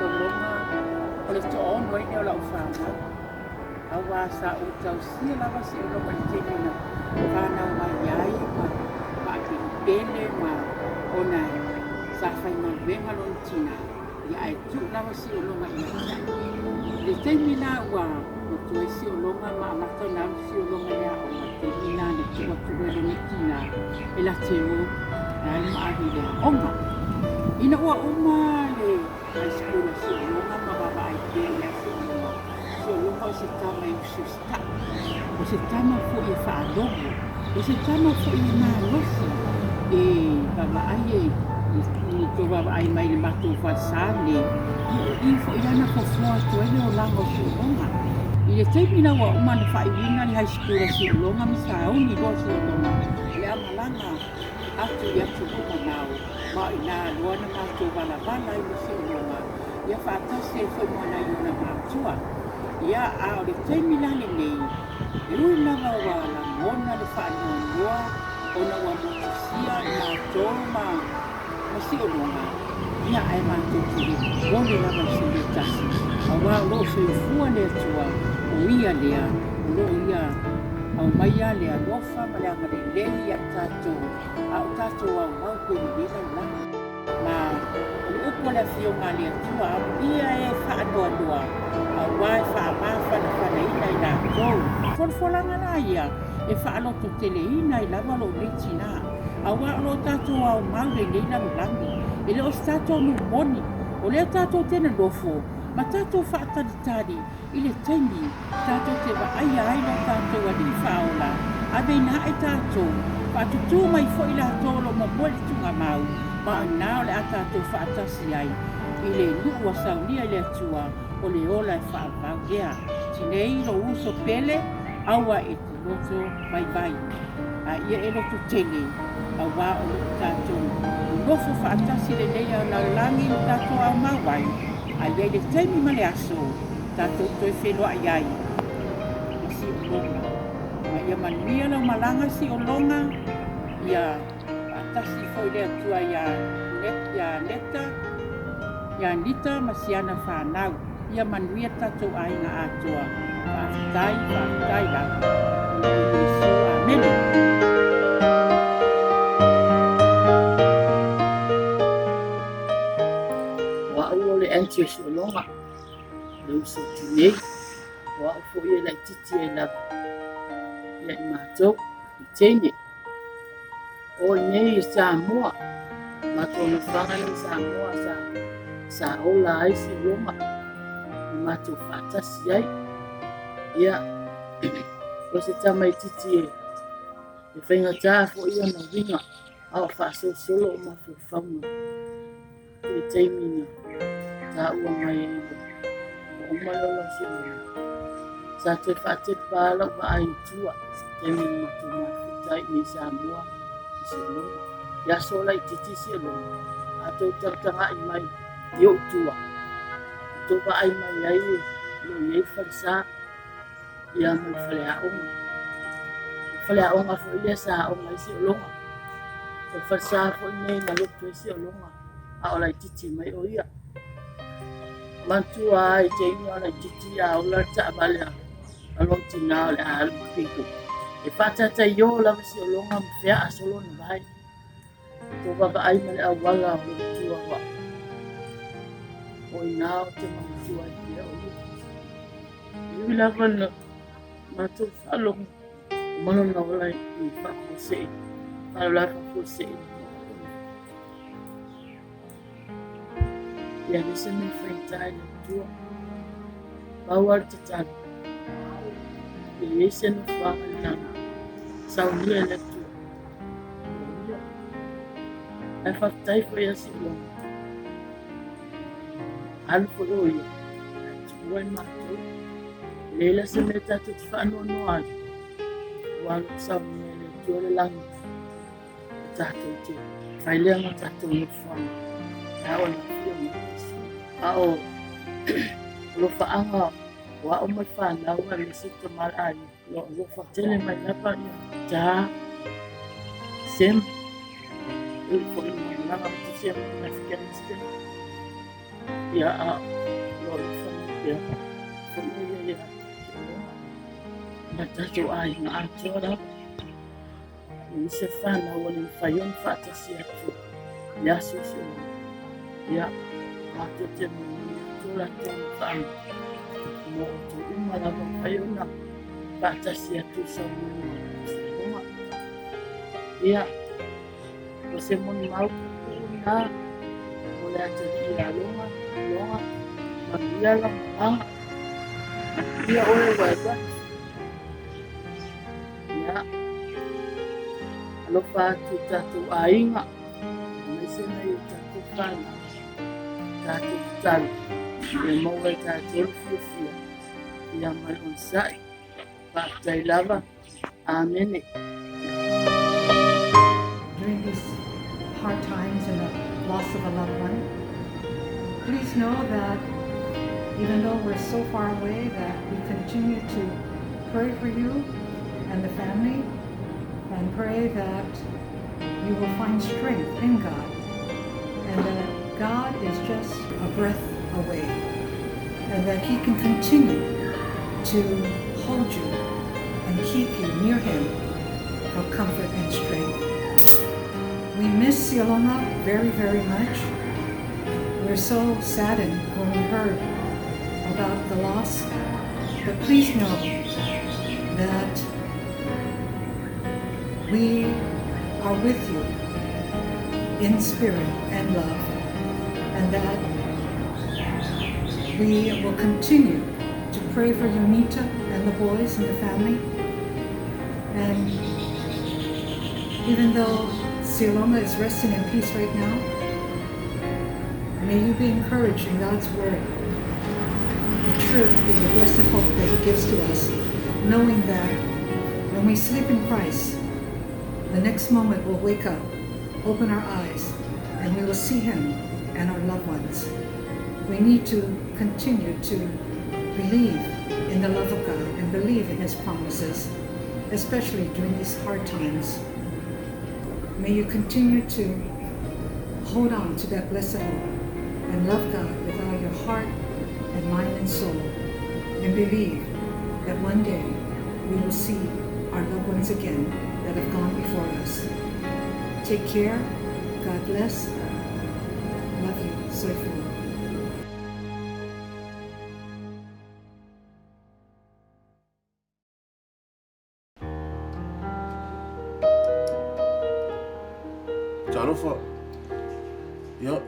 Siologa, o le toaono ai lea o lau fanau. Aua sa ou tausia lava Siologa i le taimi na fanau mai ai ma faapelepele ma ona sa faigaluega lona tina, ia ae tuu lava Siologa ia te au. I le taimi la ua matua ai Siologa ma amata ona alu Siologa i le aoga, i le taimi lena na tuu atu loa i lona tina e la te o e alu ma ave i le aoga. Ina ua uma le high school a Siologa ma vaavaai pea ia Siologa, Siologa o se tama e usiusitai, o se tama foi e faalogo, o se tama foi e malosi, e vaavaai e tou vaavaai mai i le matou falesa lenei, ia o i foi lea na fofoa atu ai le olaga o Siologa. I le taimi la ua uma ona faaiuina le high school a Siologa ma sauni loa Siologa o le a malaga atu i atunuu mamao, ma o i ina loa na matou valavala ai ma Siologa, ia faatasi ai foi ma nai ona matua. Ia, a o le taimi la lenei, e ui lava ua lagona le faanoanoa ona ua motusia i matou ma ma Siologa, ia ae matou te le popole lava i se mea tasi, aua o lo o soifua le Atua, o Ia lea, o lo o Ia aumaia le alofa ma le agalelei ia i tatou, a o tatou aumau pea i lenei lalolagi. Ma o le upu a le Afioga a le Atua, Amuia e faanoanoa, aua e faamafanafanaina i latou. Folafolaga la ia e faalototeleina ai lava lou nei tina, aua o lo o tatou aumau i lenei lalolagi, e le o se tatou nuu moni, o lea tatou te nonofo ma tatou faatalitali i le taimi tatou te vaaia ai lo tatou Alii Faaola, aveina ae tatou, faatutū mai foi latou o lo o momoe i le tuugamau, ma o i ina o le a tatou faatasi ai i le nuu ua saunia i le Atua, o le ola e faavavau lea. Tinei lou uso pele, aua e te loto vaivai, a ia e loto tele, aua o lo o tatou nonofo faatasi i lenei lalolagi ma tatou aumau ai, a i ai le taimi ma le aso, tatou toe feiloai ai ma Siuloga. Ma ia manuia lau malaga Siuloga, ia faatasi foi le Atua ia Neta, ia Nita ma siana fanau. Ia manuia le tatou aiga atoa. Faafetai, faafetai lava. Ona o Iesu. Amene. O au o le Aunty o Siologa, le uso o Tinei. O au foi e laititi ai lava ia i matou, i teine. O i nei i Samoa, matou nofoaga nei i Samoa sa, sa ola ai Siologa, ma matou faatasi ai. Ia, o se tamaititi e, e faigata foi ona uiga, a o faasolosolo o mafaufauga i le taimi na taua mai ai ua uma le ola o Siologa. Sa toe faatepa lava lau vaai i tua i se taimi na matou mafuta ai i inei i Samoa i Siologa. I aso laitiiti Siologa, a tou tagatagai mai i ou tua, ua tou vaai mai ai o lo o i ai le falesa ia ma le faleaoga. O le faleaoga foi lea sa aoga ai Siologa. O le falesa foi lenei na lotu ai Siologa a o laitiiti mai o ia. Manatua lava i taimi a o laitiiti a ola le taavale a lou tina o le a alu i le pito. E faatataio lava Siologa ma feaa solo ona vae. Tou vaavaai ma le auala o lou tua ua o i ina ou te manatua ai pea o ia. E ui lava na matou faalogo ma lona ola i faafuasei, faalavelave faafuasei. Ia le se mea faigata i le Atua. Pau lava le tatalo, ia i ai se nofoaga i le lagi, saunia e le Atua. Ia. Ae faafetai foi ia Siuloga. Alu foi o ia, ae tuua i matou. E leai la se mea tatou te faanoanoa ai, aua o lo o saunia e le Atua le lagi. Tatou te fai lea ma tatou nofoaga e ao le Afioga i Iesu. A o alofaaga o a'u ma le fanau aemaise le tama le aiga, o lo o alofa tele mai lava ia Ta Sem, e ui foi ina malaga atu Sem i Afghanistan. Ia, a o lo alofa mai pea foi o ia ia Siologa ma tatou aiga atoa lava. E i se whanau o le mawhai ona whaatasi atu i aso Siologa. Ia, mātou te momoli atu o latou na whaanga mo o tō uma lava mawhai ona whaatasi atu i saunoa Siologa. Ia, o se moni mau puupuu na mo le atalii ia Loga, Loga, manuia lau malaga, manuia oe ua e alu atu. Ia, alofa atu i tatou aiga, aemaise nai o tatou fanau, tatou tatalo, ia maua e tatou le fiafia, ia ma le onosai. Faafetai lava. Amene. During these hard times and the loss of a loved one, please know that even though we're so far away, that we continue to pray for you and the family and pray that you will find strength in God and that God is just a breath away and that He can continue to hold you and keep you near Him for comfort and strength. We miss Siologa very, very much. We're so saddened when we heard about the loss, but please know that we are with you in spirit and love, and that we will continue to pray for Yonita and the boys and the family. And even though Siologa is resting in peace right now, may you be encouraged in God's word, the truth, the blessed hope that He gives to us, knowing that when we sleep in Christ, the next moment we'll wake up, open our eyes, and we will see Him and our loved ones. We need to continue to believe in the love of God and believe in His promises, especially during these hard times. May you continue to hold on to that blessed hope and love God with all your heart and mind and soul, and believe that one day we will see our loved ones again that have gone before us. Take care. God bless. Love you. Soifua. Talofa. Ia.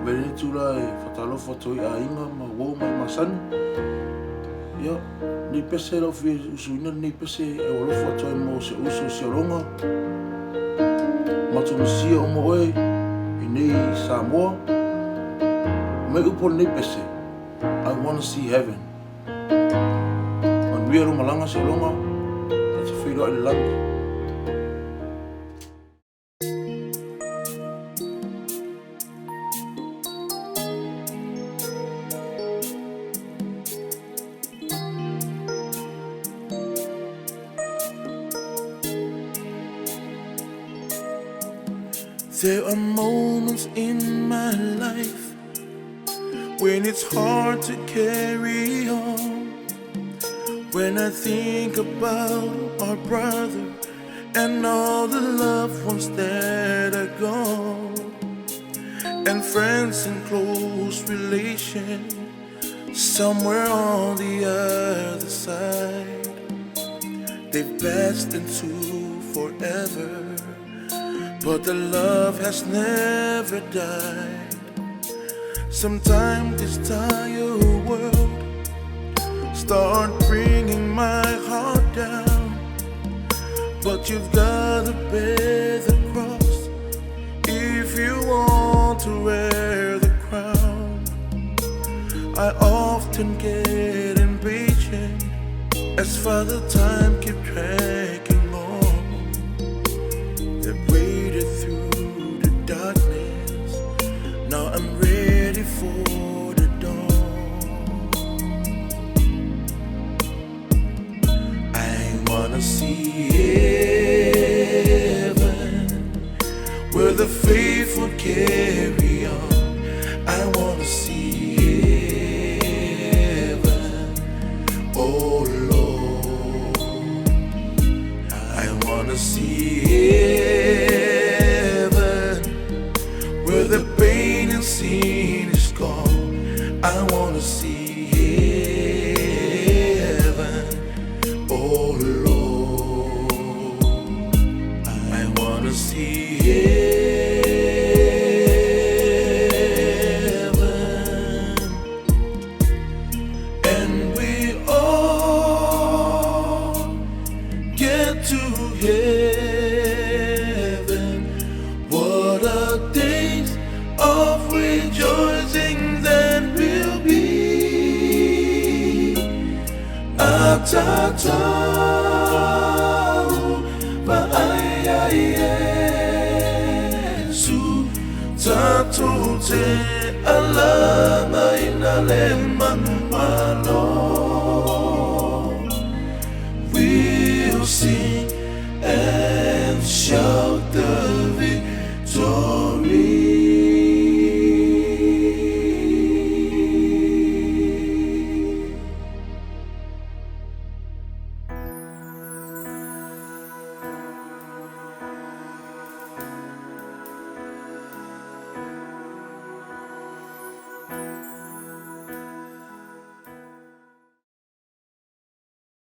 Vele tula e whatalofa toi aiga ma uo mai masani. Ia, nei pese lau fia usuina nei pese e alofa atu ai mo se uso Siologa. Matou misia o mo oe i nei Samoa. Mai upu o lenei pese, I wanna see heaven. Manuia lo malaga Siologa, ta te feiloai i le lagi. There are moments in my life when it's hard to carry on. When I think about our brother and all the loved ones that are gone, and friends and close relation somewhere on the other side. They've passed into forever, but the love has never died. Sometimes this tired world start bringing my heart down, but you've gotta bear the cross if you want to wear the crown. I often get impatient as Father Time keep tracking on. They waded through the darkness. Now I'm ready for the dawn. I wanna see heaven where the faithful carry on. rejoicing that will be. Atatau vaaia Iesu tatou te alagaina le manu.